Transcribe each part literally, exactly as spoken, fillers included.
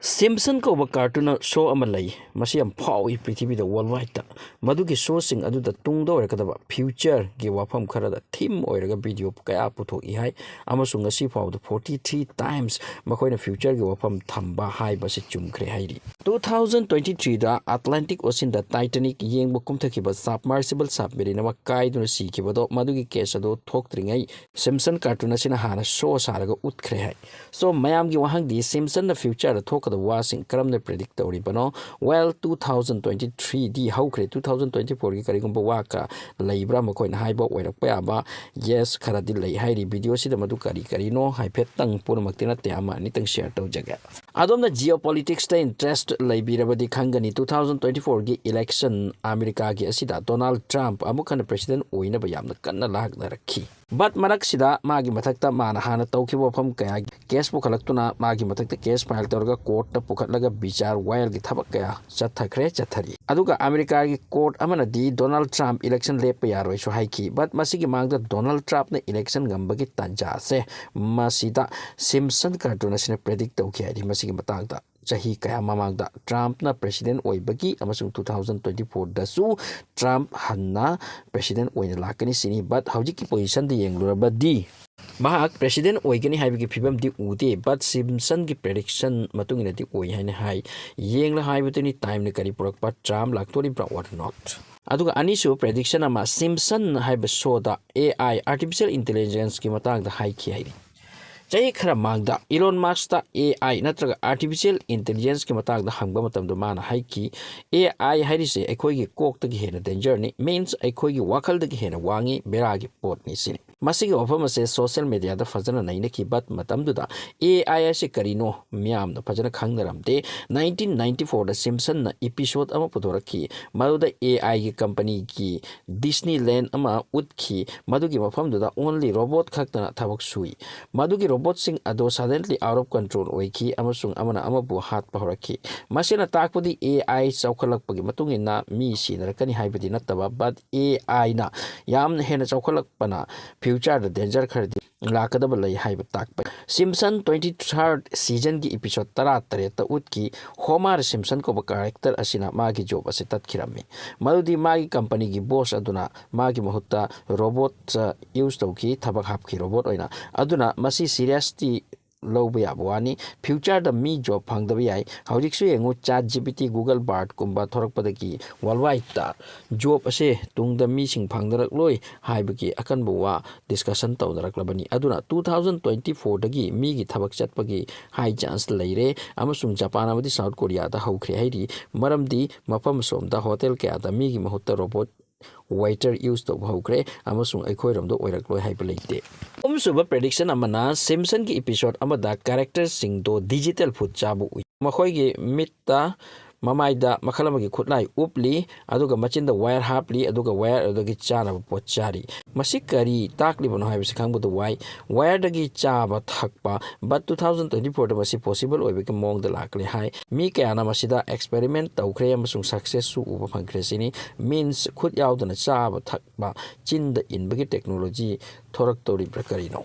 ꯁꯤꯝꯁꯟ ꯀꯧꯕ ꯀꯥꯔꯇꯨꯟ ꯁꯣ ꯑꯃ ꯂꯩ꯫ ꯃꯁꯤ ꯌꯥꯝ ꯐꯥꯎꯏ ꯄ꯭ꯔꯤꯊꯤꯕꯤꯗ, ꯋꯥꯔꯜ ꯋꯥꯏꯗꯇ꯫ ꯃꯗꯨꯒꯤ ꯁꯣꯁꯤꯡ ꯑꯗꯨꯗ ꯇꯨꯡꯗ ꯑꯣꯏꯔꯛꯀꯗꯕ ꯐ꯭ꯌꯨꯆꯔꯒꯤ ꯋꯥꯐꯝ ꯈꯔꯗ ꯊꯤꯝ ꯑꯣꯏꯔꯒ ꯚꯤꯗꯤꯑꯣ ꯀꯌꯥ ꯄꯨꯊꯣꯛꯏ ꯍꯥꯏ, ꯑꯃꯁꯨꯡ ꯉꯁꯤ ꯐꯥꯎꯕꯗ ꯐꯣꯔꯇꯤ ꯊ꯭ꯔꯤ ꯇꯥꯏꯝꯁ ꯃꯈꯣꯏꯅ ꯐ꯭ꯌꯨꯆꯔꯒꯤ ꯋꯥꯐꯝ ꯊꯝꯕ ꯍꯥꯏꯕꯁꯤ ꯆꯨꯝꯈ꯭ꯔꯦ ꯍꯥꯏꯔꯤ꯫ ꯇꯨ ꯊꯥꯎꯖꯟ ꯇ꯭ꯋꯦꯟꯇꯤ ꯊ꯭ꯔꯤꯗ ꯑꯦꯠꯂꯥꯟꯇꯤꯛ ꯑꯣꯁꯤꯟꯗ ꯇꯥꯏꯇꯥꯅꯤꯛ ꯌꯦꯡꯕ ꯀꯨꯝꯊꯈꯤꯕ ꯁꯕꯃꯔꯁꯤꯕꯜ ꯁꯕꯃꯦꯔꯤꯟ ꯑꯃ ꯀꯥꯏꯗꯨꯅ ꯁꯤꯈꯤꯕꯗꯣ, ꯃꯗꯨꯒꯤ ꯀꯦꯁ ꯑꯗꯨ ꯊꯣꯛꯇ꯭ꯔꯤꯉꯩ ꯁꯤꯝꯁꯟ ꯀꯥꯔꯇꯨꯟ ꯑꯁꯤꯅ ꯍꯥꯟꯅ ꯁꯣ ꯁꯥꯔꯒ ꯎꯠꯈ꯭ꯔꯦ ꯍꯥꯏ꯫ ꯁꯣ ꯃꯌꯥꯝꯒꯤ ꯋꯥꯍꯪꯗꯤ, ꯁꯤꯝꯁꯟꯅ ꯐ꯭ꯌꯨꯆꯔꯗ ꯊꯣꯛꯀꯗꯕ ꯋꯥꯁꯤꯡ ꯀꯔꯝꯅ ꯄ꯭ꯔꯤꯗꯤꯛ ꯇꯧꯔꯤꯕꯅꯣ? ꯋꯦꯜ, ꯇꯨ ꯊꯥꯎꯖꯟ ꯇ꯭ꯋꯦꯟꯇꯤ ꯊ꯭ꯔꯤꯗꯤ ꯍꯧꯈ꯭ꯔꯦ, ꯇꯨ ꯊꯥꯎꯖꯟ ꯇ꯭ꯋꯦꯟꯇꯤ ꯐꯣꯔꯒꯤ ꯀꯔꯤꯒꯨꯝꯕ ꯋꯥ ꯀ ꯂꯩꯕ꯭ꯔꯥ ꯃꯈꯣꯏꯅ ꯍꯥꯏꯕ ꯑꯣꯏꯔꯛꯄ ꯌꯥꯕ? ꯌꯦꯁ, ꯈꯔꯗꯤ ꯂꯩ ꯍꯥꯏꯔꯤ꯫ ꯚꯤꯗꯤꯑꯣꯁꯤꯗ ꯃꯗꯨ ꯀꯔꯤ ꯀꯔꯤꯅꯣ ꯍꯥꯏꯐꯦꯠꯇꯪ, ꯄꯨꯝꯅꯃꯛꯇꯤ ꯅꯠꯇꯦ, ꯑꯃ ꯑꯅꯤꯇꯪ ꯁꯤꯌꯔ ꯇꯧꯖꯒꯦ꯫ ꯑꯗꯣꯝꯅ ꯖꯤꯑꯣ ꯄꯣꯂꯤꯇꯤꯛꯁꯇ ꯏꯟꯇꯔꯦꯁ ꯂꯩꯕꯤꯔꯕꯗꯤ ꯈꯪꯒꯅꯤ, ꯇꯨ ꯊꯥꯎꯖꯟ ꯇ꯭ꯋꯦꯟꯇꯤ ꯐꯣꯔꯒꯤ ꯏꯂꯦꯛꯁꯟ ꯑꯃꯦꯔꯤꯀꯥꯒꯤ ꯑꯁꯤꯗ ꯗꯣꯅꯥꯜꯗ ꯇ꯭ꯔꯝꯞ ꯑꯃꯨꯛ ꯍꯟꯅ ꯄ꯭ꯔꯦꯁꯤꯗꯦꯟ ꯑꯣꯏꯅꯕ ꯌꯥꯝꯅ ꯀꯟꯅ ꯂꯥꯛꯅꯔꯛꯈꯤ꯫ ꯕꯠ ꯃꯔꯛꯁꯤꯗ ꯃꯥꯒꯤ ꯃꯊꯛꯇ ꯃꯥꯅ ꯍꯥꯟꯅ ꯇꯧꯈꯤꯕ ꯋꯥꯐꯝ ꯀꯌꯥꯒꯤ ꯀꯦꯁ ꯄꯨꯈꯠꯂꯛꯇꯨꯅ ꯃꯥꯒꯤ ꯃꯊꯛꯇ ꯀꯦꯁ ꯐꯥꯏꯜ ꯇꯧꯔꯒ ꯀꯣꯔꯠꯇ ꯄꯨꯈꯠꯂꯒ ꯕꯤꯆꯥꯔ ꯋꯥꯌꯦꯜꯒꯤ ꯊꯕꯛ ꯀꯌꯥ ꯆꯠꯊꯈ꯭ꯔꯦ, ꯆꯠꯊꯔꯤ꯫ ꯑꯗꯨꯒ ꯑꯃꯦꯔꯤꯀꯥꯒꯤ ꯀꯣꯔꯠ ꯑꯃꯅꯗꯤ ꯗꯣꯅꯥꯜꯗ ꯇ꯭ꯔꯝꯞ ꯏꯂꯦꯛꯁꯟ ꯂꯦꯞꯄ ꯌꯥꯔꯣꯏꯁꯨ ꯍꯥꯏꯈꯤ꯫ ꯕꯠ ꯃꯁꯤꯒꯤ ꯃꯥꯡꯗ ꯗꯣꯅꯥꯜꯗ ꯇ꯭ꯔꯝꯞꯅ ꯏꯂꯦꯛꯁꯟ ꯉꯝꯕꯒꯤ ꯇꯥꯟꯖꯥ ꯑꯁꯦ ꯃꯁꯤꯗ ꯁꯤꯝꯁꯟ ꯀꯥꯔꯇꯨꯟ ꯑꯁꯤꯅ ꯄ꯭ꯔꯦꯗꯤꯛ ꯇꯧꯈꯤ ꯍꯥꯏꯔꯤ꯫ ꯃꯁꯤꯒꯤ ꯃꯇꯥꯡꯗ ꯆꯍꯤ ꯀꯌꯥ ꯃꯃꯥꯡꯗ ꯇ꯭ꯔꯝꯞꯅ ꯄ꯭ꯔꯦꯁꯤꯗꯦꯟ ꯑꯣꯏꯕꯒꯤ ꯑꯃꯁꯨꯡ ꯇꯨ ꯊꯥꯎꯖꯟ ꯇ꯭ꯋꯦꯟꯇꯤ ꯐꯣꯔꯗꯁꯨ ꯇ꯭ꯔꯝꯞ ꯍꯟꯅ ꯄ꯭ꯔꯦꯁꯤꯗꯦꯟ ꯑꯣꯏꯅ ꯂꯥꯛꯀꯅꯤ ꯁꯤꯅꯤ꯫ ꯕꯠ ꯍꯧꯖꯤꯛꯀꯤ ꯄꯣꯖꯤꯁꯟꯗ ꯌꯦꯡꯂꯨꯔꯕꯗꯤ ꯃꯍꯥꯛ ꯄ꯭ꯔꯦꯁꯤꯗꯦꯟ ꯑꯣꯏꯒꯅꯤ ꯍꯥꯏꯕꯒꯤ ꯐꯤꯕꯝꯗꯤ ꯎꯗꯦ꯫ ꯕꯠ ꯁꯤꯝꯁꯟꯒꯤ ꯄ꯭ꯔꯦꯗꯤꯛꯁꯟ ꯃꯇꯨꯡ ꯏꯟꯅꯗꯤ ꯑꯣꯏ ꯍꯥꯏꯅ ꯍꯥꯏ꯫ ꯌꯦꯡꯂ ꯍꯥꯏꯕꯗꯨꯅꯤ ꯇꯥꯏꯝꯅ ꯀꯔꯤ ꯄꯨꯔꯛꯄ, ꯇ꯭ꯔꯝꯞ ꯂꯥꯛꯇꯣꯔꯤꯕ꯭ꯔꯥ or not꯫ ꯑꯗꯨꯒ ꯑꯅꯤꯁꯨꯕ ꯄ꯭ꯔꯦꯗꯤꯛꯁꯟ ꯑꯃ, ꯁꯤꯝꯁꯟ ꯍꯥꯏꯕ ꯁꯣꯗ ꯑꯦ ꯑꯥꯏ, ꯑꯥꯔꯇꯤꯐꯤꯁꯤꯌꯦꯜ ꯏꯟꯇꯦꯂꯤꯖꯦꯟꯁꯀꯤ ꯃꯇꯥꯡꯗ ꯍꯥꯏꯈꯤ ꯍꯥꯏꯔꯤ꯫ ꯆꯍꯤ ꯈꯔ ꯃꯥꯡꯗ ꯏꯂꯣꯟ ꯃꯥꯁꯇ ꯑꯦ ꯑꯥꯏ ꯅꯠꯇ꯭ꯔꯒ ꯑꯥꯔꯇꯤꯐꯤꯁꯤꯌꯦꯜ ꯏꯟꯇꯦꯂꯤꯖꯦꯟꯁꯀꯤ ꯃꯇꯥꯡꯗ ꯍꯪꯕ ꯃꯇꯝꯗ ꯃꯥꯅ ꯍꯥꯏꯈꯤ, "ꯑꯦ ꯑꯥꯏ ꯍꯥꯏꯔꯤꯁꯦ ꯑꯩꯈꯣꯏꯒꯤ ꯀꯣꯛꯇꯒꯤ ꯍꯦꯟꯅ ꯗꯦꯟꯖꯔꯅꯤ, ꯃꯤꯟꯁ ꯑꯩꯈꯣꯏꯒꯤ ꯋꯥꯈꯜꯗꯒꯤ ꯍꯦꯟꯅ ꯋꯥꯡꯉꯤ, ꯕꯦꯔꯥꯒꯤ ꯄꯣꯠꯅꯤ" ꯁꯤꯅꯤ꯫ ꯃꯁꯤꯒꯤ ꯋꯥꯐꯝ ꯑꯁꯦ ꯁꯣꯁꯤꯌꯦꯜ ꯃꯦꯗꯤꯌꯥꯗ ꯐꯖꯅ ꯅꯩꯅꯈꯤ, ꯕꯠ ꯃꯇꯝꯗꯨꯗ ꯑꯦ ꯑꯥꯏ ꯑꯁꯤ ꯀꯔꯤꯅꯣ ꯃꯤꯌꯥꯝꯅ ꯐꯖꯅ ꯈꯪꯅꯔꯝꯗꯦ꯫ ꯅꯥꯏꯟꯇꯤꯟ ꯅꯥꯏꯟꯇꯤ ꯐꯣꯔꯗ ꯁꯤꯝꯁꯟꯅ ꯏꯄꯤꯁꯣꯗ ꯑꯃ ꯄꯨꯊꯣꯔꯛꯈꯤ, ꯃꯗꯨꯗ ꯑꯦ ꯑꯥꯏꯒꯤ ꯀꯝꯄꯅꯤꯒꯤ ꯗꯤꯁꯅꯤꯂꯦꯟ ꯑꯃ ꯎꯠꯈꯤ꯫ ꯃꯗꯨꯒꯤ ꯃꯐꯝꯗꯨꯗ only robot ꯈꯛꯇꯅ ꯊꯕꯛ ꯁꯨꯏ꯫ ꯃꯗꯨꯒꯤ ꯔꯣꯕꯣꯠꯁꯤꯡ ꯑꯗꯨ suddenly out of control ꯑꯣꯏꯈꯤ ꯑꯃꯁꯨꯡ ꯑꯃꯅ ꯑꯃꯕꯨ ꯍꯥꯠꯄ ꯍꯧꯔꯛꯈꯤ꯫ ꯃꯁꯤꯅ ꯇꯥꯛꯄꯗꯤ ꯑꯦ ꯑꯥꯏ ꯆꯥꯎꯈꯠꯂꯛꯄꯒꯤ ꯃꯇꯨꯡ ꯏꯟꯅ ꯃꯤ ꯁꯤꯅꯔꯛꯀꯅꯤ ꯍꯥꯏꯕꯗꯤ ꯅꯠꯇꯕ, but ꯑꯦ ꯑꯥꯏꯅ ꯌꯥꯝꯅ ꯍꯦꯟꯅ ꯆꯥꯎꯈꯠꯂꯛꯄꯅ ꯐ꯭ꯌꯨꯆꯔꯗ ꯗꯦꯟꯖꯔ ꯈꯔꯗꯤ ꯂꯥꯛꯀꯗꯕ ꯂꯩ ꯍꯥꯏꯕ ꯇꯥꯛꯄ꯫ Simpson twenty third seasonꯒꯤ episode ꯇꯔꯥ ꯇꯔꯦꯠꯇ ꯎꯠꯈꯤ꯫ Homer Simpson ꯀꯧꯕ character ꯑꯁꯤꯅ ꯃꯥꯒꯤ job ꯑꯁꯤ ꯇꯠꯈꯤꯔꯝꯃꯤ, ꯃꯗꯨꯗꯤ ꯃꯥꯒꯤ companyꯒꯤ boss ꯑꯗꯨꯅ ꯃꯥꯒꯤ ꯃꯍꯨꯠꯇ robot use ꯇꯧꯈꯤ, ꯊꯕꯛ ꯍꯥꯞꯈꯤ robot ꯑꯣꯏꯅ꯫ ꯑꯗꯨꯅ ꯃꯁꯤ seriously ꯂꯧꯕ ꯌꯥꯕ ꯋꯥꯅꯤ꯫ Futureꯗ ꯃꯤ job ꯐꯪꯗꯕ ꯌꯥꯏ꯫ ꯍꯧꯖꯤꯛꯁꯨ ꯌꯦꯡꯉꯨ, ChatGPT, Google Bardꯀꯨꯝꯕ ꯊꯣꯔꯛꯄꯗꯒꯤ worldwideꯇ job ꯑꯁꯦ ꯇꯨꯡꯗ ꯃꯤꯁꯤꯡ ꯐꯪꯅꯔꯛꯂꯣꯏ ꯍꯥꯏꯕꯒꯤ ꯑꯀꯟꯕ ꯋꯥ discussion ꯇꯧꯅꯔꯛꯂꯕꯅꯤ꯫ ꯑꯗꯨꯅ two thousand twenty fourꯗꯒꯤ ꯃꯤꯒꯤ ꯊꯕꯛ ꯆꯠꯄꯒꯤ high chance ꯂꯩꯔꯦ, ꯑꯃꯁꯨꯡ Japan ꯑꯃꯗꯤ South Koreaꯗ ꯍꯧꯈ꯭ꯔꯦ ꯍꯥꯏꯔꯤ꯫ ꯃꯔꯝꯗꯤ ꯃꯐꯝ ꯑꯁꯣꯝꯗ hotel ꯀꯌꯥꯗ ꯃꯤꯒꯤ ꯃꯍꯨꯠꯇ robot waiter use ꯇꯧꯕ ꯍꯧꯈ꯭ꯔꯦ, ꯑꯃꯁꯨꯡ ꯑꯩꯈꯣꯏꯔꯣꯝꯗ ꯑꯣꯏꯔꯛꯂꯣꯏ ꯍꯥꯏꯕ ꯂꯩꯇꯦ꯫ ꯑꯍꯨꯝꯁꯨꯕ prediction ꯑꯃꯅ Simpsonꯒꯤ episode ꯑꯃꯗ characterꯁꯤꯡꯗꯣ digital food ꯆꯥꯕ ꯎꯏ꯫ ꯃꯈꯣꯏꯒꯤ ꯃꯤꯠꯇ, ꯃꯃꯥꯏꯗ ꯃꯈꯜ ꯑꯃꯒꯤ ꯈꯨꯠꯂꯥꯏ ꯎꯞꯂꯤ, ꯑꯗꯨꯒ ꯃꯆꯤꯟꯗ wire ꯍꯥꯞꯂꯤ, ꯑꯗꯨꯒ wire ꯑꯗꯨꯗꯒꯤ ꯆꯥꯅꯕ ꯄꯣꯠ ꯆꯥꯔꯤ꯫ ꯃꯁꯤ ꯀꯔꯤ ꯇꯥꯛꯂꯤꯕꯅꯣ ꯍꯥꯏꯕꯁꯤ ꯈꯪꯕꯗ ꯋꯥꯏ꯫ Wireꯗꯒꯤ ꯆꯥꯕ ꯊꯛꯄ, but two thousand twenty fourꯗ ꯃꯁꯤ possible ꯑꯣꯏꯕꯒꯤ ꯃꯑꯣꯡꯗ ꯂꯥꯛꯂꯦ ꯍꯥꯏ꯫ ꯃꯤ ꯀꯌꯥꯅ ꯃꯁꯤꯗ experiment ꯇꯧꯈ꯭ꯔꯦ ꯑꯃꯁꯨꯡ successꯁꯨ ꯎꯕ ꯐꯪꯈ꯭ꯔꯦ ꯁꯤꯅꯤ꯫ Means, ꯈꯨꯠ ꯌꯥꯎꯗꯅ ꯆꯥꯕ ꯊꯛꯄ, ꯆꯤꯟꯗ ꯏꯟꯕꯒꯤ technology ꯊꯣꯔꯛꯇꯧꯔꯤꯕ꯭ꯔꯥ ꯀꯔꯤꯅꯣ?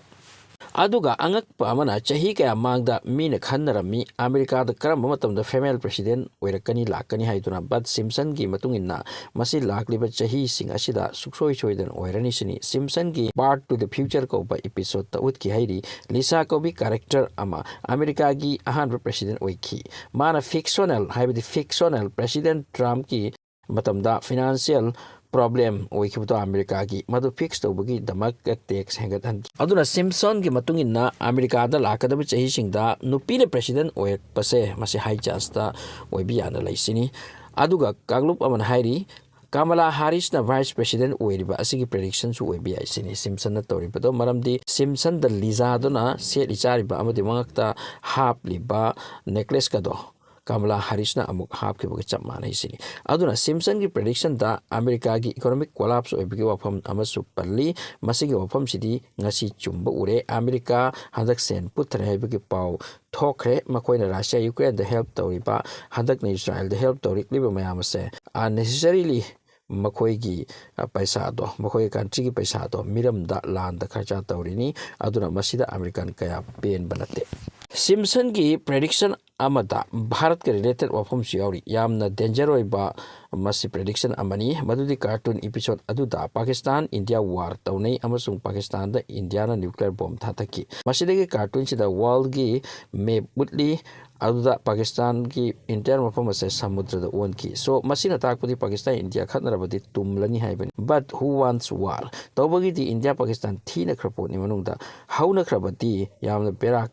ꯑꯗꯨꯒ ꯑꯉꯛꯄ ꯑꯃꯅ, ꯆꯍꯤ ꯀꯌꯥ ꯃꯃꯥꯡꯗ ꯃꯤꯅ ꯈꯟꯅꯔꯝꯃꯤ, ꯑꯃꯦꯔꯤꯀꯥꯗ ꯀꯔꯝꯕ ꯃꯇꯝꯗ female president ꯑꯣꯏꯔꯛꯀꯅꯤ, ꯂꯥꯛꯀꯅꯤ ꯍꯥꯏꯗꯨꯅ, but Simpsonꯒꯤ ꯃꯇꯨꯡ ꯏꯟꯅ ꯃꯁꯤ ꯂꯥꯛꯂꯤꯕ ꯆꯍꯤꯁꯤꯡ ꯑꯁꯤꯗ ꯁꯨꯡꯁꯣꯏ ꯁꯣꯏꯗꯅ ꯑꯣꯏꯔꯅꯤ ꯁꯤꯅꯤ꯫ Simpsonꯒꯤ Back to the Future ꯀꯧꯕ episodeꯇ ꯎꯠꯈꯤ ꯍꯥꯏꯔꯤ꯫ Lisa ꯀꯧꯕꯤ character ꯑꯃ ꯑꯃꯦꯔꯤꯀꯥꯒꯤ ꯑꯍꯥꯟꯕ president ꯑꯣꯏꯈꯤ꯫ ꯃꯥꯅ fictional, ꯍꯥꯏꯕꯗꯤ fictional, President Trumpꯀꯤ ꯃꯇꯝꯗ financial problem ꯑꯣꯏꯈꯤꯕꯗꯣ ꯑꯃꯦꯔꯤꯀꯥꯒꯤ, ꯃꯗꯨ fix ꯇꯧꯕꯒꯤꯗꯃꯛ tax ꯍꯦꯟꯒꯠꯍꯟꯈꯤ꯫ ꯑꯗꯨꯅ Simpsonꯒꯤ ꯃꯇꯨꯡ ꯏꯟꯅ ꯑꯃꯦꯔꯤꯀꯥꯗ ꯂꯥꯛꯀꯗꯕ ꯆꯍꯤꯁꯤꯡꯗ ꯅꯨꯄꯤꯅ president ꯑꯣꯏꯔꯛꯄꯁꯦ ꯃꯁꯤ high chanceꯇ ꯑꯣꯏꯕ ꯌꯥꯅ ꯂꯩꯁꯤꯅꯤ꯫ ꯑꯗꯨꯒ ꯀꯥꯡꯂꯨꯞ ꯑꯃꯅ ꯍꯥꯏꯔꯤ, Kamala Harrisꯅ vice president ꯑꯣꯏꯔꯤꯕ ꯑꯁꯤꯒꯤ predictionꯁꯨ ꯑꯣꯏꯕ ꯌꯥꯏ ꯁꯤꯅꯤ Simpsonꯅ ꯇꯧꯔꯤꯕꯗꯣ꯫ ꯃꯔꯝꯗꯤ Simpsonꯗ Lisaꯗꯨꯅ ꯁꯦꯠꯂꯤ ꯆꯥꯔꯤꯕ ꯑꯃꯗꯤ ꯃꯉꯛꯇ ꯍꯥꯞꯂꯤꯕ necklaceꯀꯗꯣ Kamala Harrisꯅ ꯑꯃꯨꯛ ꯍꯥꯞꯈꯤꯕꯒ ꯆꯞ ꯃꯥꯟꯅꯩ ꯁꯤꯅꯤ꯫ ꯑꯗꯨꯅ Simpsonꯒꯤ predictionꯗ ꯑꯃꯦꯔꯤꯀꯥꯒꯤ economic collapse ꯑꯣꯏꯕꯒꯤ ꯋꯥꯐꯝ ꯑꯃꯁꯨ ꯄꯜꯂꯤ꯫ ꯃꯁꯤꯒꯤ ꯋꯥꯐꯝꯁꯤꯗꯤ ꯉꯁꯤ ꯆꯨꯝꯕ ꯎꯔꯦ꯫ ꯑꯃꯦꯔꯤꯀꯥ ꯍꯟꯗꯛ ꯁꯦꯟ ꯄꯨꯊꯔꯦ ꯍꯥꯏꯕꯒꯤ ꯄꯥꯎ ꯊꯣꯛꯈ꯭ꯔꯦ꯫ ꯃꯈꯣꯏꯅ Russia Ukraineꯗ help ꯇꯧꯔꯤꯕ, ꯍꯟꯗꯛꯅ Israelꯗ help ꯇꯧꯔꯛꯂꯤꯕ ꯃꯌꯥꯝ ꯑꯁꯦ unnecessarily ꯃꯈꯣꯏꯒꯤ ꯑ, ꯄꯩꯁꯥꯗꯣ, ꯃꯈꯣꯏꯒꯤ ꯀꯟꯇ꯭ꯔꯤꯒꯤ ꯄꯩꯁꯥꯗꯣ ꯃꯤꯔꯝꯗ ꯂꯥꯟꯗ ꯈꯔꯆꯥ ꯇꯧꯔꯤꯅꯤ꯫ ꯑꯗꯨꯅ ꯃꯁꯤꯗ ꯑꯃꯦꯔꯤꯀꯥꯟ ꯀꯌꯥ ꯄꯦꯟꯕ ꯅꯠꯇꯦ꯫ ꯁꯤꯝꯁꯟꯒꯤ ꯄ꯭ꯔꯦꯗꯤꯛꯁꯟ ꯑꯃꯗ ꯚꯥꯔꯠꯀ ꯔꯤꯂꯦꯇꯦꯠ ꯋꯥꯐꯝꯁꯨ ꯌꯥꯎꯔꯤ꯫ ꯌꯥꯝꯅ ꯗꯦꯟꯖꯔ ꯑꯣꯏꯕ ꯃꯁꯤ ꯄ꯭ꯔꯦꯗꯤꯛꯁꯟ ꯑꯃꯅꯤ꯫ ꯃꯗꯨꯗꯤ ꯀꯥꯔꯇꯨꯟ ꯏꯄꯤꯁꯣꯠ ꯑꯗꯨꯗ ꯄꯥꯀꯤꯁꯇꯥꯟ ꯏꯟꯗꯤꯌꯥ ꯋꯥꯔ ꯇꯧꯅꯩ ꯑꯃꯁꯨꯡ ꯄꯥꯀꯤꯁꯇꯥꯟꯗ ꯏꯟꯗꯤꯌꯥꯅ ꯅ꯭ꯌꯨꯀ꯭ꯂꯤꯌꯔ ꯕꯣꯝ ꯊꯥꯗꯈꯤ꯫ ꯃꯁꯤꯗꯒꯤ ꯀꯥꯔꯇꯨꯟꯁꯤꯗ ꯋꯥꯔꯜꯒꯤ ꯃꯦꯞ ꯎꯠꯂꯤ꯫ ꯑꯗꯨꯗ ꯄꯥꯀꯤꯁꯇꯥꯟꯒꯤ ꯏꯟꯇꯤꯌꯔ ꯃꯐꯝ ꯑꯁꯦ ꯁꯃꯨꯗ꯭ꯔꯗ ꯑꯣꯟꯈꯤ꯫ So, ꯃꯁꯤꯅ ꯇꯥꯛꯄꯗꯤ ꯄꯥꯀꯤꯁꯇꯥꯟ ꯏꯟꯗꯤꯌꯥ ꯈꯠꯅꯔꯕꯗꯤ ꯇꯨꯝꯂꯅꯤ ꯍꯥꯏꯕꯅꯤ꯫ But who wants war? ꯇꯧꯕꯒꯤꯗꯤ ꯏꯟꯗꯤꯌꯥ ꯄꯥꯀꯤꯁꯇꯥꯟ ꯊꯤꯅꯈ꯭ꯔ ꯄꯣꯠꯅꯤ ꯃꯅꯨꯡꯗ꯫ ꯍꯧꯅꯈ꯭ꯔꯕꯗꯤ ꯌꯥꯝꯅ ꯕꯦꯔꯥ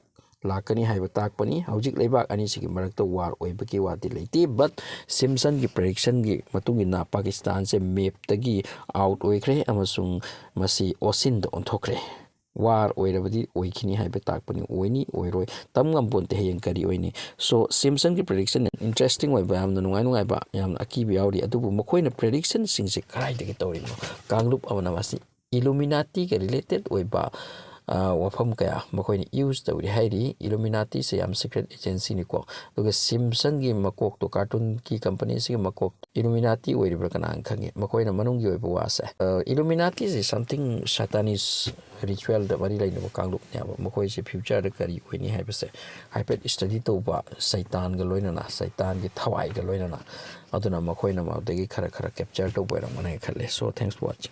ꯂꯥꯛꯀꯅꯤ ꯍꯥꯏꯕ ꯇꯥꯛꯄꯅꯤ꯫ ꯍꯧꯖꯤꯛ ꯂꯩꯕꯥꯛ ꯑꯅꯤꯁꯤꯒꯤ ꯃꯔꯛꯇ ꯋꯥꯔ ꯑꯣꯏꯕꯒꯤ ꯋꯥꯗꯤ ꯂꯩꯇꯦ꯫ But ꯁꯤꯝꯁꯟꯒꯤ ꯄ꯭ꯔꯦꯗꯤꯛꯁꯟꯒꯤ ꯃꯇꯨꯡ ꯏꯟꯅ ꯄꯥꯀꯤꯁꯇꯥꯟꯁꯦ ꯃꯦꯞꯇꯒꯤ ꯑꯥꯎꯠ ꯑꯣꯏꯈ꯭ꯔꯦ ꯑꯃꯁꯨꯡ ꯃꯁꯤ ꯑꯣꯁꯤꯟꯗ ꯑꯣꯟꯊꯣꯛꯈ꯭ꯔꯦ꯫ ꯋꯥꯔ ꯑꯣꯏꯔꯕꯗꯤ ꯑꯣꯏꯈꯤꯅꯤ ꯍꯥꯏꯕ ꯇꯥꯛꯄꯅꯤ꯫ ꯑꯣꯏꯅꯤ, ꯑꯣꯏꯔꯣꯏ, ꯇꯝ ꯉꯝꯄꯣꯟꯇꯦ ꯍꯌꯦꯡ ꯀꯔꯤ ꯑꯣꯏꯅꯤ꯫ So, ꯁꯤꯝꯁꯟꯒꯤ ꯄ꯭ꯔꯦꯗꯤꯛꯁꯟ ꯌꯥꯝ ꯏꯟꯇꯔꯦꯁꯇꯤꯡ ꯑꯣꯏꯕ, ꯌꯥꯝꯅ ꯅꯨꯡꯉꯥꯏ ꯅꯨꯡꯉꯥꯏꯕ, ꯌꯥꯝꯅ ꯑꯀꯤꯕ ꯌꯥꯎꯔꯤ꯫ ꯑꯗꯨꯕꯨ ꯃꯈꯣꯏꯅ ꯄ꯭ꯔꯦꯗꯤꯛꯁꯟꯁꯤꯡꯁꯦ ꯀꯗꯥꯏꯗꯒꯤ ꯇꯧꯔꯤꯕꯅꯣ? ꯀꯥꯡꯂꯨꯞ ꯑꯃꯅ ꯃꯁꯤ ꯏꯂꯨꯃꯤꯅꯥꯇꯤꯒ ꯔꯤꯂꯦꯇꯦꯠ ꯑꯣꯏꯕ, ꯑ, ꯋꯥꯐꯝ ꯀꯌꯥ ꯃꯈꯣꯏꯅ ꯌꯨꯁ ꯇꯧꯔꯤ ꯍꯥꯏꯔꯤ꯫ ꯏꯂꯨꯃꯤꯅꯥꯇꯤꯁꯦ ꯌꯥꯝ ꯁꯤꯀ꯭ꯔꯦꯠ ꯑꯦꯖꯦꯟꯁꯤꯅꯤꯀꯣ꯫ ꯑꯗꯨꯒ ꯁꯤꯝꯁꯟꯒꯤ ꯃꯀꯣꯛꯇꯣ, ꯀꯥꯔꯇꯨꯟꯒꯤ ꯀꯝꯄꯅꯤꯁꯤꯒꯤ ꯃꯀꯣꯛ ꯏꯂꯨꯃꯤꯅꯥꯇꯤ ꯑꯣꯏꯔꯤꯕ꯭ꯔꯥ ꯀꯅꯥꯅ ꯈꯪꯉꯤ? ꯃꯈꯣꯏꯅ ꯃꯅꯨꯡꯒꯤ ꯑꯣꯏꯕ ꯋꯥꯁꯦ, ꯑ, ꯏꯂꯨꯃꯤꯅꯥꯇꯤꯁꯦ something ꯁꯥꯇꯥꯅꯤꯁ ꯔꯤꯆꯨꯋꯦꯜꯗ ꯃꯔꯤ ꯂꯩꯅꯕ ꯀꯥꯡꯂꯨꯞꯅꯦꯕ꯫ ꯃꯈꯣꯏꯁꯦ ꯐ꯭ꯌꯨꯆꯔꯗ ꯀꯔꯤ ꯑꯣꯏꯅꯤ ꯍꯥꯏꯕꯁꯦ ꯍꯥꯏꯐꯦꯠ ꯁ꯭ꯇꯗꯤ ꯇꯧꯕ, ꯁꯩꯇꯥꯟꯒ ꯂꯣꯏꯅꯅ, ꯁꯩꯇꯥꯟꯒꯤ ꯊꯋꯥꯏꯒ ꯂꯣꯏꯅꯅ꯫ ꯑꯗꯨꯅ ꯃꯈꯣꯏꯅ ꯃꯗꯨꯗꯒꯤ ꯈꯔ ꯈꯔ ꯀꯦꯞꯆꯔ ꯇꯧꯕ ꯑꯣꯏꯔꯝꯒꯅꯤ ꯈꯜꯂꯦ꯫ So, thanks for watching.